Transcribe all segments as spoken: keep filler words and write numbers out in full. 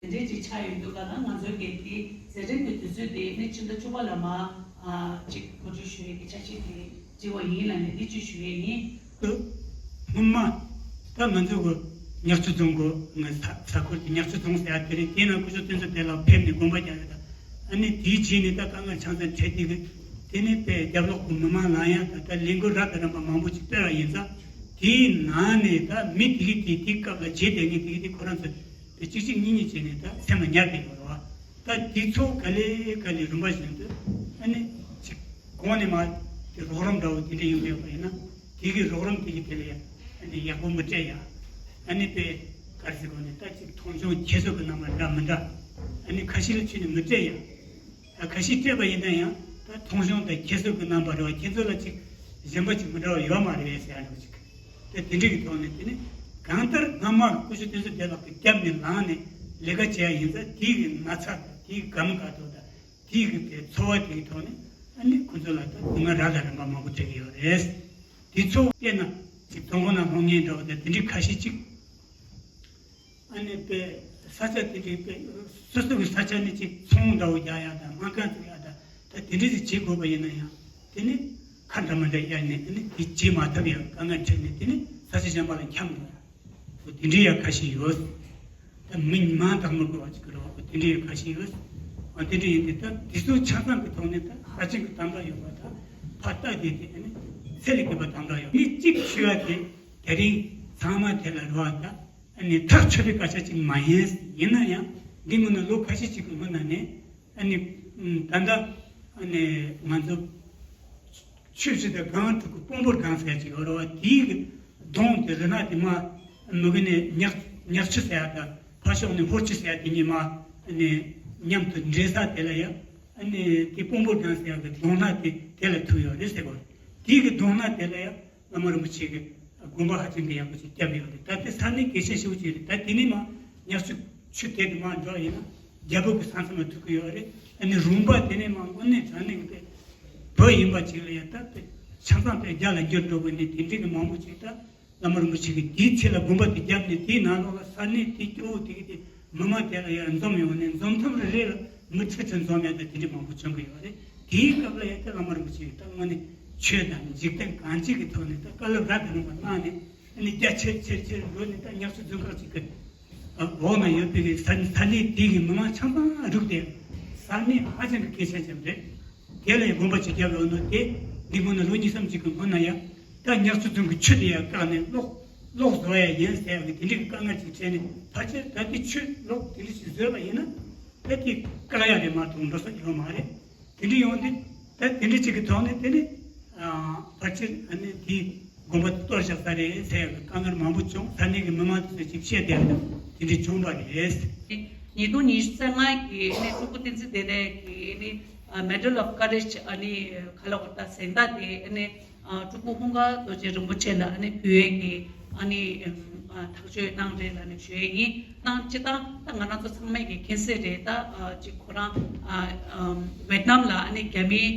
དེ་འདྲའི་ཅིག་ཆགས་ཡོད་འདུག་ག་ལ། ང་ཚོའི་གི་དེ་མཛད་འཕྲིན་གྱི་དུས་ཚོད་དེ་ནི་ཕྱི་ཟླ་བཅུ་པ་ལ་མ་ཨ་ཅིག་གོ་སྒྲིག་ཞུ་ཡས་ཀྱི་འཆར་གཞི་དེ་བྲིས་པ་ཡིན་ལ་ནི་འདི་ཅིག་ཞུ་ཡས་ཡིན། སྔོན་མ་ད་ང་ཚོ་གི་ཉག་ཆུ་རྫོང་གི་ང་ས་ས་ཁུལ་དེ་ཉག་ཆུ་རྫོང་ཟེར་ཡ་དེ་རེད། དེ་ནང་སྐུ་ཞབས་བསྟན་འཛིན་བདེ་ལགས་ཕེབས་ནས་དགོངས་པ་རྒྱག་ཡོད་ད། ཨ་ནི་དེའི་རྗེས་ནས་ད་དཀའ་ངལ་ཆང་ས་འཕྲད་དེ་གི་དེ་ནས་དཔེ་རྒྱབ་ལོག་གི་མི་མང་ལ་ཡང་ད་ལས་འགུལ་རབ་དང་རིམ་པ་མང་པོ་ཅིག་སྤེལ་བ་ཡིན་ཙང་། དེའི་ནང་ནས་ད་མི་དེ་གི་དེ་དེའི་སྐབས་ལ་བྱེད་བསྡད་མཁན་དེ་གི་དེ་ཁོ་རང་ཚོ་དེ་གཅིག་གཅིག་གཉིས་གཉིས་བྱས་ནས་ད་སེམས་ལ་ཉར་བསྡད་ཡོད་རེད་བ། ད་དེ་ཚོ་ག་ལེ་ག་ལེ་རིམ་པ་བཞིན་དུ་ཨ་ནི་ཅིག་གོང་ནས་མར་དེ་རོགས་རམ་འདྲ་བོ་དེ་འདྲ་ཡོང་ཡོད་པ་ཡིན་ན། དེ་གི་རོགས་རམ་དེ་གི་དེ་ལ་ཡ་ཨ་ནི་ཡག་པོ་མི་སྤྲད་ཡ། ཨ་ནི་དཔེ་ག་རེ་ཟེར་དགོས་ནས་ད་ཅིག་མཐོང་ཆུང་ཁྱད་གསོད་ཀྱི་རྣམ་པ་འདྲ་མི་འདྲ། ཨ་ནི་ཁ་ཤས་ལ་ཁྱོན་ནས་མི་སྤྲད་ཡ། ད་ཁ་ཤས་སྤྲད་པ་ཡིན་ན་ཡང་ད་མཐོང་ཆུང་དང་ཁྱད་གསོད་ཀྱི་རྣམ་པ་རེད་བ། ཁྱེད་ཚོ་ལ་ཅིག་གཞན་པ་ཅིག་མི་འདྲ་བ་ཡོད་མ་རེད་ཟེར་ཡ་འདྲ་བོ་ཅིག་ད་དེ་འདྲ་གི་ཐོག་ནས་དེ་ནི་གང་ལྟར་སྔ་མ་སྐུ་ཞབས་བསྟན་འཛིན་བདེ་ལགས་ཀྱི་རྒྱབ་ནས་ལངས་ནས་ལས་ཀ་བྱེད་ཡ་ཡིན་ཙང་། དེའི་གི་ན་ཚ་དང་དེའི་གི་དགའ་མོས་དགའ་སྤྲོ་དང་དེའི་གི་དེ་ཚོར་བ་དེའི་ཐོག་ནས་ཨ་ནི་ཁོ་ཚོ་ལ་ད་སྡུག་བསྔལ་རབ་དང་རིམ་པ་མང་པོ་སྤྲད་ཀྱི་ཡོད་རེད། དེ་ཚོ་དཔེར་ན་ཅིག་རྫོང་ཁོངས་ནང་ལྷོད་མཁན་འདྲ་བོ་དང་དེ་འདྲའི་ཁ་ཤས་ཅིག་ཨ་ནི་དཔེ་ས་ཆ་དེ་འདྲའི་དཔེ་སོ་སོ་གི་ས་ཆ་ནས་ཅིག་ཚོང་འདྲ་བོ་རྒྱག་ཡ་དང་སྨན་ཁང་བཙུགས་ཡ་དང་ད་དེ་འདྲའི་ཅིག་བྱེད་དགོས་པ་ཡིན་ན་ཡང་། དེ་ནི་ཁ་འདྲ་མི་འདྲ་གཡར་ནས་དེ་ནི་དེ་བྱེད་མ་ཐུབ་ཡ་དཀའ་ངལ་འཕྲད་ནས་དེ་ནི་ས་ཆ་གཞན་པ་ལ་འཁྱམས་འགྲོ་ཡ། འོ་དེ་འདྲའི་ཡ་ཁ་ཤས་ཡོད། ད་མི་མང་དག་མི་དགོས་པ་ཅིག་གི་རེད་བ། འོ་དེ་འདྲའི་ཡ་ཁ་ཤས་ཡོད། འོ་དེ་འདྲ་ཡིན་དུས་ད་དེ་ཚོ་ཆ་ཚང་གི་ཐོག་ནས་ད་ཕར་ཕྱིན་གྱི་དམ་དྲག་ཡོད་པ་དང་ཕར་ལྟ་བསྡད་དེ་ཨ་ནི་ཚད་ལས་བརྒལ་བ་དམ་དྲག་ཡོད། མི་གཅིག་ཞུ་ཡ་དེ་དེ་རིང་ཚང་མ་དེ་ལ་རེད་བ། ད་ཨ་ནི་ཐག་ཆོད་པའི་སྐད་ཆ་ཅིག་མ་ཡིན། ཡིན་ན་ཡང་འདི་སྔོན་ནས་ལོ་ཁ་ཤས་ཅིག་གི་སྔོན་ན་ནས་ཨ་ནི་ད་ལྟ་ཨ་ནི་ང་ཚོ་ཆུ་བཞི་དང་སྒང་དྲུག་གི་སྤོམ་པོར་སྒང་ཟེར་ཡ་ཅིག་ཡོད་རེད་བ། དེའི་གི་གདོང་དེ་རི་ནག་དེ་མ་མུ་གེ་ནས་ཉག་ཉག་ཆུ་ཟེར་ཡ་དང་ཕར་ཕྱོགས་ནས་ཧོར་ཆུ་ཟེར་ཡ་དེ་གཉིས་མ་ཨ་ནི་མཉམ་དུ་འདྲེས་ས་དེ་ལ་ཡ། ཨ་ནི་དེ་སྤོམ་པོར་སྒང་ཟེར་ཡ་གི་གདོང་ནག་དེ་དེ་ལ་ཐུག་ཡོད་རེད་ཟེར་གོ། དེའི་གི་གདོང་ནག་དེ་ལ་ཡ་བླ་མ་རིན་པོ་ཆེ་གི་དགོན་པ་ཧ་ཅང་གི་ཡག་པོ་ཅིག་བརྒྱབ་ཡོད་རེད། ད་དེ་ས་གནས་གལ་ཆེ་ཞེ་པོ་ཅིག་རེད། ད་དེ་ནས་མ་ཉག་ཆུ་ཆུ་དེ་དེ་མ་འགྲོ་ཡིན་ན་རྒྱལ་པོ་གི་ས་མཚམས་ལ་ཐུག་གི་ཡོད་རེད། ཨ་ནི་རོང་པ་དེ་ནས་མ་དངོས་གནས་དྲང་གནས་ཀྱི་དཔེ་བོད་ཡིན་པ་ཅིག་ལ་ཡ་ད་དཔེ་ཆ་ཚང་དཔེ་རྒྱ་ལ་འགྱུར་འགྲོ་དགོས་ནས་དེ་འདྲའི་གི་མང་པོ་ཅིག་ད་བླ་མ་རིན་པོ་ཆེ་གིས་དེའི་ཚེ་ལ་དགོན་པ་དེ་བརྒྱབ་ནས་དེའི་ནང་ལོགས་ལ་ས་གནས་དེ་སྐྱོ་བོ་དེ་གི་དེ་མི་མང་དེ་ལ་ཡ་འཛོམས་ཡོང་ནས་འཛོམས་ཐབས་རེ་རེ་ལ་མི་ཁྲི་ཁྲི་འཛོམས་ཡ་ད་དེ་འདྲ་མང་པོ་བྱུང་གི་ཡོད་རེད། དེའི་སྐབས་ལ་ཡ་ད་བླ་མ་རིན་པོ་ཆེ་གིས་ད་དངོས་གནས་ཆོས་དང་འཇིག་རྟེན་གང་ཅིའི་གི་ཐོག་ནས་ད་བཀའ་སློབ་རབ་དང་རིམ་པ་གནང་ནས་ཨ་ནི་རྒྱ་ཆེར་ཆེར་ཆེར་འགྲོ་ནས་ད་ཉག་ཆུ་རྫོང་ཁག་ཅིག་གི་འོག་ན་ཡོད་པའི་གི་ས་ས་གནས་དེ་གི་མི་མང་ཆ་ཚང་རུབ་སྟེ་ས་གནས་ཧ་ཅང་གི་གལ་ཆེན་ཅན་རེད། དེ་ལ་ཡང་དགོན་པ་ཅིག་བརྒྱབ་ཡོད་ནོ་དེ་འདི་སྔོན་ན་ལོ་གཉིས་གསུམ་ཅིག་གི་སྔོན་ན་ཡང་ད་ཉག་ཆུ་རྫོང་གི་ཆུ་དེ་ཡང་བཀག་ནས་གློག་གློག་བཟོ་ཡ་ཡིན་ཟེར་ཡ་གི་དེ་འདྲའི་གི་དཀའ་ངལ་ཅིག་འཕྲད་ནས་ཕལ་ཆེར་ད་དེ་ཆུ་གློག་དེ་འདྲ་ཞིག་བཟོས་པ་ཡིན་ན་ད་དེ་བཀག་ཡ་རེད་མ་གཏོགས་འགྲོ་ས་ཡོད་མ་རེད། དེ་འདྲ་ཡོང་དུས་ད་དེ་འདྲ་ཅིག་གི་ཐོག་ནས་དེ་ནི་ཕལ་ཆེར་ཨ་ནི་དེ་དགོན་པ་དེ་གཏོར་བཞག་ས་རེད་ཟེར་ཡ་གི་དཀའ་ངལ་མང་པོ་བྱུང་། ས་གནས་ཀྱི་མི་མང་དེ་ཚོས་ཅིག་བཤད་བསྡད་ཡ་དེ་འདྲ་བྱུང་བ་རེད། ཉིས་སྟོང་ཉི་ཤུ་རྩ་ལྔ་གི་ཨ་ནི་སྤྲུལ་སྐུ་བསྟན་འཛིན་བདེ་ལེགས་ཀྱི་ཨ་ནི་Medal of Courage ཨ་ནི་ག་ལ་བར་ད་གཟེངས་རྟགས་དེ་ཨ་ནི་སྤྲུལ་སྐུ་ཧུན་དགའ་རྡོ་རྗེ་རིན་པོ་ཆེ་ལ་ཨ་ནི་ཕུལ་ཡས་ཀྱི་ཨ་ནི་ཐག་གཅོད་གནང་རེད་ལབ་ནས་ཞུ་ཡས་ཡིན། ནང་སྤྱི་བཏང་ད་ང་རང་ཚོ་ཚང་མས་ཀྱི་མཁྱེན་གསལ་རེད། ད་ཅིག་ཁོ་རང་ཝེད་ནམ་ལ་ཨ་ནི་རྒྱ་མིའི་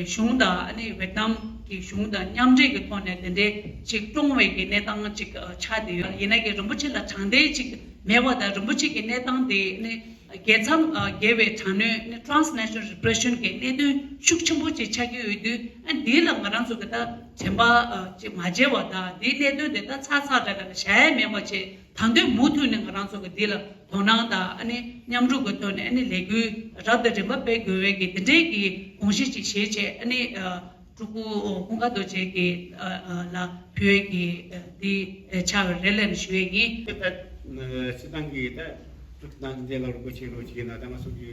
གཞུང་དང་ཨ་ནི་ཝེད་ནམ་གྱི་གཞུང་དང་མཉམ་འབྲེལ་གྱི་ཐོག་ནས་དེ་འདྲའི་ཅིག་བཀྲོངས་པའི་གི་གནས་སྟངས་ཅིག་ཆགས་བསྡད་ཡོད། ཡིན་ན་གི་རིན་པོ་ཆེ་ལ་དྲང་བདེན་ཅིག་མེད་པ་དང་རིན་པོ་ཆེ་གི་གནས་སྟངས་དེ་ཨ་ནི་རྒྱལ་མཚམས་བརྒལ་བའི་དྲག་གནོན་ནི་transnational repression གྱི་གནད་དོན་ཤུགས་ཆེན་པོ་ཅིག་ཆགས་ཀྱི་ཡོད་དུས། ཨ་འདི་ལ་ང་རང་ཚོ་གི་ད་དྲན་པ་ཅིག་མ་བརྗེད་པ་དང་འདིའི་གནད་དོན་དེ་ད་ཚ་ཚ་འདྲ་འདྲ་ལ་བཞག་ཡ་མེད་པ་བྱས། ད་དུང་མུ་མཐུད་ནས་ང་རང་ཚོ་གི་འདི་ལ་དོ་སྣང་དང་ཨ་ནི་མཉམ་རུབ་ཀྱི་ཐོག་ནས་ཨ་ནི་ལས་འགུལ་རབ་དང་རིམ་པ་སྤེལ་དགོས་པའི་གི་འདི་འདྲའི་གི་དགོངས་གཞི་ཅིག་བཞེས་བྱས། ཨ་ནི་སྤྲུལ་སྐུ་ཧུན་དགའ་རྡོ་རྗེ་གི་ལ་ཕུལ་བའི་གི་འདི་ཆགས་པ་རེད་ལབ་ནས་ཞུ་ཡས་ཡིན། ད་སྤྱི་བཏང་གི་ད་སྤྲུལ་སྐུ་བསྟན་འཛིན་བདེ་ལེགས་རིན་པོ་ཆེ་ལོ་ཅིག་ཡིན་ན་ད་ང་ཚོ་གི་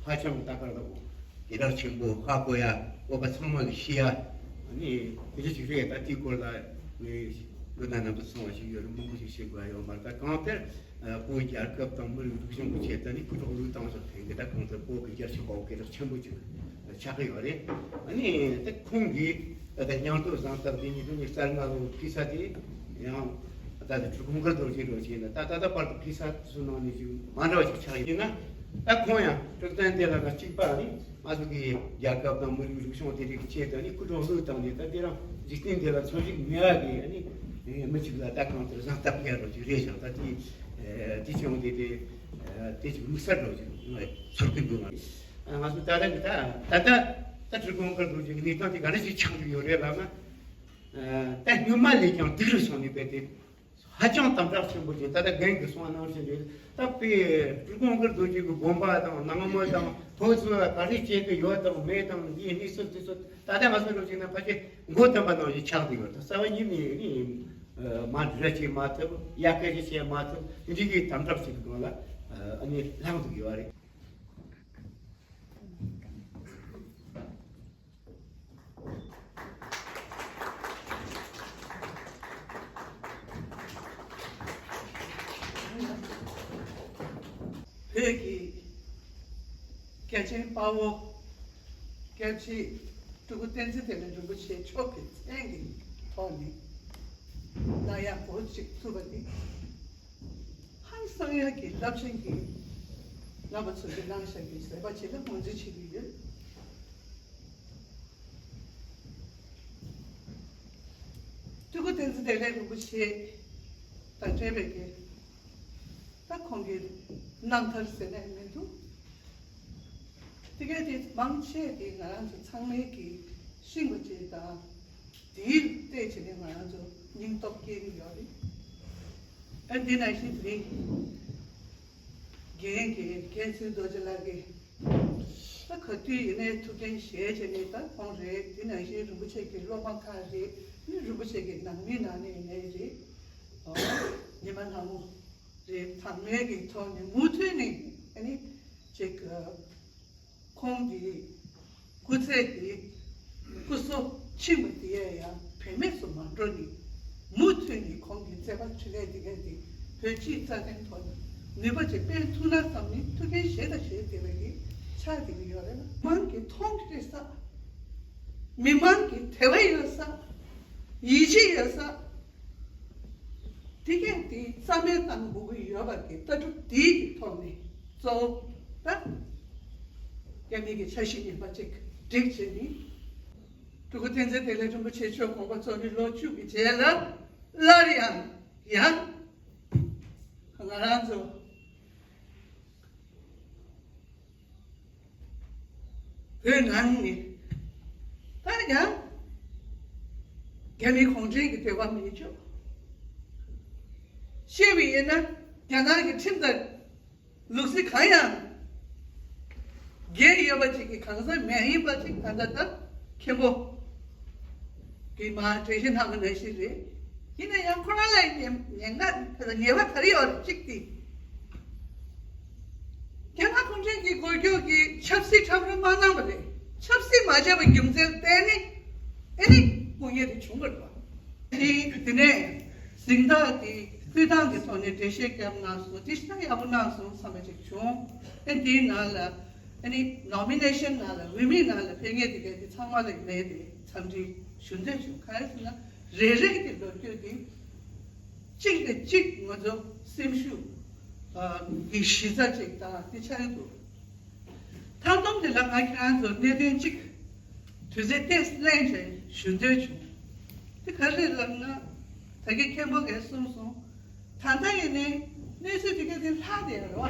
ཧ་ཅང་ད་ག་རེ་ལབ་དགོས། དགེ་རྒན་ཆེན་པོ་ཧ་གོ་ཡ། བོད་པ་ཚང་མ་གི་ཤེས་ཡ། ཨ་ནི་དེ་འདྲ་ཅིག་རེད། ད་དེའི་སྐོར་ལ་ངས་དགོན་ན་རྣམ་པ་ཚང་བ་ཞིག་ཡོད་རེད། མང་པོ་ཞིག་བཤད་དགོས་ཡ་ཡོད་མ་རེད། ད་གང་ལྟར་བོད་རྒྱལ་ཁབ་དང་མི་རིགས་རིག་གཞུང་གི་ཆེད་དུ་ནི་སྐུ་དྲག་བློས་བཏང་ཕྱོགས་ཐེངས་འདི་ད་གང་ལྟར་བོད་ཀྱི་རྒྱལ་སྤྱི་ཧོ་དགེ་རྒན་ཆེན་པོ་ཅིག་ཆགས་ཀྱི་ཡོད་རེད། ཨ་ནི་ད་ཁོང་གིས་ད་ལྟ་སྙིང་སྟོབས་བཟང་སྟབས་དེ་ཉིས་སྟོང་ཉི་ཤུ་རྩ་ལྔ་ལོ་ཕུལ་ས་དེ་ཡང་ད་ལྟ་སྤྲུལ་སྐུ་ཧུན་དགའ་རྡོ་རྗེ་རིན་པོ་ཆེ་ཡིན་ན་ད་ད་ལྟ་བར་དུ་ཕུལ་ས་ཚོ་ནང་ནས་ཅིག་མ་འདྲ་བ་ཅིག་ཆགས་ཡིན་ན། ད་ཁོང་ཡང་སྤྲུལ་སྐུ་བསྟན་འཛིན་བདེ་ལེགས་དང་གཅིག་པ་ནི་ང་ཚོ་གི་རྒྱལ་ཁབ་དང་མི་རིགས་རིག་གཞུང་དེ་རིགས་ཆེད་དུ་ནི་སྐུ་དྲག་བློས་བཏང་ནས། ད་དེ་རིང་འཇིག་རྟེན་འདི་ལ་འཚོ་བཞིན་མེད་པ་གི་ནི་མི་གཅིག་ལ་ད་གང་ལྟར་བཟང་སྟབས་ཡག་རོགས་ཅིག་རེད་ཤག་ད་དེ་ དེ་བྱུང་དེ་དེ་དེ་ཅིག་དམིགས་བསལ་འགྲོ་ཅིག་ཚོར་གི་འདུག་ང་ཚོ་ད་ལྟ་གི་ད་ད་ལྟ་ད་སྤྲུལ་སྐུ་ཀུན་དགའ་རྡོ་རྗེ་གི་གནས་སྟངས་དེ་ག་རེ་ཞིག་ཆགས་འདུག་ཡོད་རེད་ལབ་ན། ད་སྔོན་མ་ལས་ཀྱང་སྡུག་རུ་སོང་ནས་བས་ཏེ། ཧ་ཅང་དམ་དྲག་ཆེན་པོ་ཅིག་ད་ལྟ་རྒན་གྱིས་གསུངས་པ་ནང་བཞིན་རེད། ད་དཔེ་སྤྲུལ་སྐུ་ཀུན་དགའ་རྡོ་རྗེ་གི་དགོན་པ་དང་ནང་མི་དང་ཕོ་ཚོས་ག་རེ་བྱེད་ཀྱི་ཡོད་དང་མེད་དང་འདིའི་གནས་ཚུལ་དེ་ཚོ་ད་ལྟ་ང་ཚོ་འགྲོ་ཅིག་ན་ཕལ་ཆེར་མགོ་བཏོན་པ་ནང་བཞིན་ཆགས་བསྡད་ཡོད། ད་རྩ་བ་ཉིད་ནས་ནི་མ་འདྲི་བྱེད་མ་ཐུབ། ཡ་སྐད་ཅིག་བྱེད་མ་ཐུབ། འདི་གི་དམ་དྲག་ཅིག་གི་སྒང་ལ་ཨ་ནི་ལངས་འདུག་ཡོད་རེད། བོད་ཀྱི་རྒྱལ་ཆེན་དཔའ་བོ་སྐྱབས་རྗེ་སྤྲུལ་སྐུ་བསྟན་འཛིན་བདེ་ལེགས་རིན་པོ་ཆེ་མཆོག་གི་མཚན་གྱི་ཐོག་ནས་གནང་ཡག་འབོ་ཅིག་བཙུགས་པ་འདི། ཧང་སང་ཡག་གི་རླབས་ཆེན་གྱི་རྣམ་པ་ཚོ་གི་གནང་བཞག་གི་མཛད་པ་ཅིག་ལ་ངོས་འཛིན་བྱེད་ཀྱི་ཡོད། སྤྲུལ་སྐུ་བསྟན་འཛིན་བདེ་ལེགས་རིན་པོ་ཆེ་དང་འབྲེལ་བའི་གི་ད་ཁོང་གི་རྣམ་ཐར་ཟེར་ནས་མི་འདུག་དེ་གས་དེ་མང་ཆེ་དེ་ང་རང་ཚོ་ཚང་མའི་གི་ཤེས་པ་ཅིག་དང་། དེའི་བལྟས་བྱས་ནས་ང་རང་ཚོ་སྙིང་སྟོབས་སྐྱེ་གི་ཡོད་རེད། ཨ་འདི་ནང་བཞིན་དེ་རིང་རྒན་གྱི་མཁན་ཟུར་རྡོ་རྗེ་ལགས་ཀྱིས་ད་ག་དུས་ཡིན་ནའི་ཐུགས་འགན་བཞེས་བྱས་ནས་ད་ཁོང་རེད། དེ་ནང་བཞིན་རིན་པོ་ཆེ་གི་སློབ་མ་ཁག་རེད། ནི་རིན་པོ་ཆེ་གི་ནང་མི་ནང་ནས་ཡིན་ནའི་རེད། ཨོ་ཉི་མ་ལྷ་མོ་རེད། ཚང་མའི་གི་ཐོག་ནས་མུ་མཐུད་ནས་ཨ་ནི་ཅིག་ཁོང་གི་སྐུ་ཚེ་དེ་སྐུ་སྲོག་ཕྱིན་པ་དེ་ཡང་བེད་མེད་སུ་མ་འགྲོ་ནི། མུ་མཐུད་ནས་ཁོང་གི་མཛད་པ་ཕྲིན་ལས་དེ་ག་དེ་བོད་སྤྱིའི་རྩ་དོན་ཐོག་ནས་ནུས་པ་ཅིག་སྤེལ་ཐུབ་ན་བསམ་ནས་ཐུགས་འགན་བཞེས་དང་བཞེས་བསྡད་པ་གི་ཆགས་བསྡད་ཀྱི་ཡོད་རེད། མི་མང་གི་མཐོང་ཆེ་ས། མི་མང་གི་དད་པ་ཡོད་ས། ཡིད་ཆེས་ཡོད་ས། དེ་གས་དེ་རྩ་མེད་བཏང་དགོས་ཀྱི་ཡོད་པ་གི་ལྟ་གྲུབ་དེའི་གི་ཐོག་ནས་གཙོ་བོ་ད་རྒྱ་མི་གི་འཆར་གཞི་ངན་པ་ཅིག་སྒྲིག་བྱས་ནས། སྤྲུལ་སྐུ་བསྟན་འཛིན་བདེ་ལེགས་རིན་པོ་ཆེ་མཆོག་དགོངས་པ་རྫོགས་ནས་ལོ་བཅུ་གི་རྗེས་ལ་སླར་ཡང་ཡང་ང་རང་ཚོ་བོད་ནང་ནས་ད་ཡང་རྒྱ་མི་གུང་ཁྲན་གྱི་འདོད་པ་མི་འགྲུབ། བཤད་པ་ཡིན་ན་རྒྱ་ནག་གི་ཁྲིམས་དང་ལུགས་སྲོལ་གང་ཡང་འགལ་ཡོད་པ་ཅིག་གི་གང་ཟག་མེད་ཡིན་པ་ཅིག་ད་ལྟ་ད་མཁན་པོ་གི་མ་གྲོས་གཞི་གནང་བ་ནང་བཞིན་རེད། ཡིན་ན་ཡང་ཁོ་རང་ལ་ཉེན་ཉེན་ཁ་ཉེས་པ་ག་རེ་ཡོད་རེད་གཅིག་དེ། རྒྱ་ནག་གུང་ཁྲན་གྱི་སྒོ་སྐྱོགས་ཀྱི་ཆབ་སྲིད་འཁྲབ་རོགས་མ་གནང་བ་རེད། ཆབ་སྲིད་མ་བྱས་པའི་རྒྱུ་མཚན་བརྟེན་ནས་ཨེ་ནི་དཀའ་ངལ་དེ་བྱུང་བ་རེད་པ། དེ་དེ་ནས་གཟེངས་རྟགས་དེ་སྐུ་ཐང་གི་ཐོག་ནས་འགྲེལ་བཤད་བརྒྱབ་གནང་སོང་། དེ་ཤ་ཡག་པོ་གནང་སོང་བསམ་པ་ཅིག་བྱུང་། ཨེ་དེའི་ནང་ལ་ཨེ་ནི་ནོ་མི་ནེ་ཤན་ནང་ལ་འོས་མི་ནང་ལ་ཕེབས་མཁན་དེ་གས་དེ་ཚང་མ་ལ་ངས་དེ་འཚམས་འདྲི་ཞུ་འདོད་བྱུང་། གང་ཡིན་ཟེར་ན་རེ་རེ་གི་ལོ་རྒྱུས་དེ་གཅིག་ནས་གཅིག་ང་ཚོ་སེམས་ཤུགས་ཨ་གི་གཞི་རྩ་ཅིག་དང་དེ་ཆགས་ཀྱི་འདུག་མཐའ་སྡོམ་དེ་ལ་ང་ཁྱེད་རང་ཚོ་གནད་དོན་གཅིག་དུས་ཚོད་ཏོག་ཙམ་ལེན་བྱས་ཞུ་འདོད་བྱུང་། དེ་ག་རེ་ལབ་ན། ད་གིན་མཁན་པོ་གས་གསུངས་སོང་། ད་ལྟ་ཡིན་ནའི་གནས་ཚུལ་དེ་ག་དེ་ལྷག་བསྡད་ཡོད་རེད་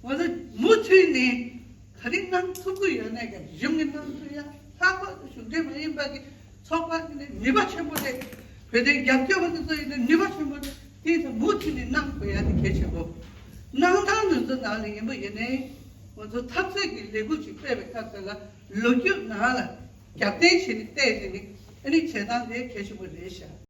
བ། ང་ཚོ་མུ་མཐུད་ནས་ག་རེ་གནང་ཐུབ་ཀྱི་ཡོད་ནའི་ག་གཞུང་གིས་གནང་ཐུབ་ཡ། ལྷག་པར་དུ་གཞུང་འབྲེལ་མ་ཡིན་པ་གི་ཚོགས་པ་དེ་ནི་ནུས་པ་ཆེན་པོ་རེད། བོད་དོན་རྒྱབ་སྐྱོར་བ་དེ་ཚོ་ཡིན་ན་ནུས་པ་ཆེན་པོ་རེད། དེ་ཚོ་མུ་མཐུད་ནས་གནང་དགོས་ཡ་དེ་གལ་ཆེན་པོ། གནང་སྟངས་དེ་ཚོ་ནང་ལ་ཡིན་པ་ཡིན་ནའི་ང་ཚོ་འཐབ་རྩོད་ཀྱི་ལས་འགུལ་ཅིག་སྤེལ་བའི་སྐབས་དེ་ལ་ལོ་རྒྱུས་ནང་ལ་རྒྱབ་རྟེན་བྱས་ནས་བལྟས་བྱས་ནས་ཨ་ནི་བྱེད་སྟངས་དེ་གལ་ཆེན་པོ་རེད་ཤག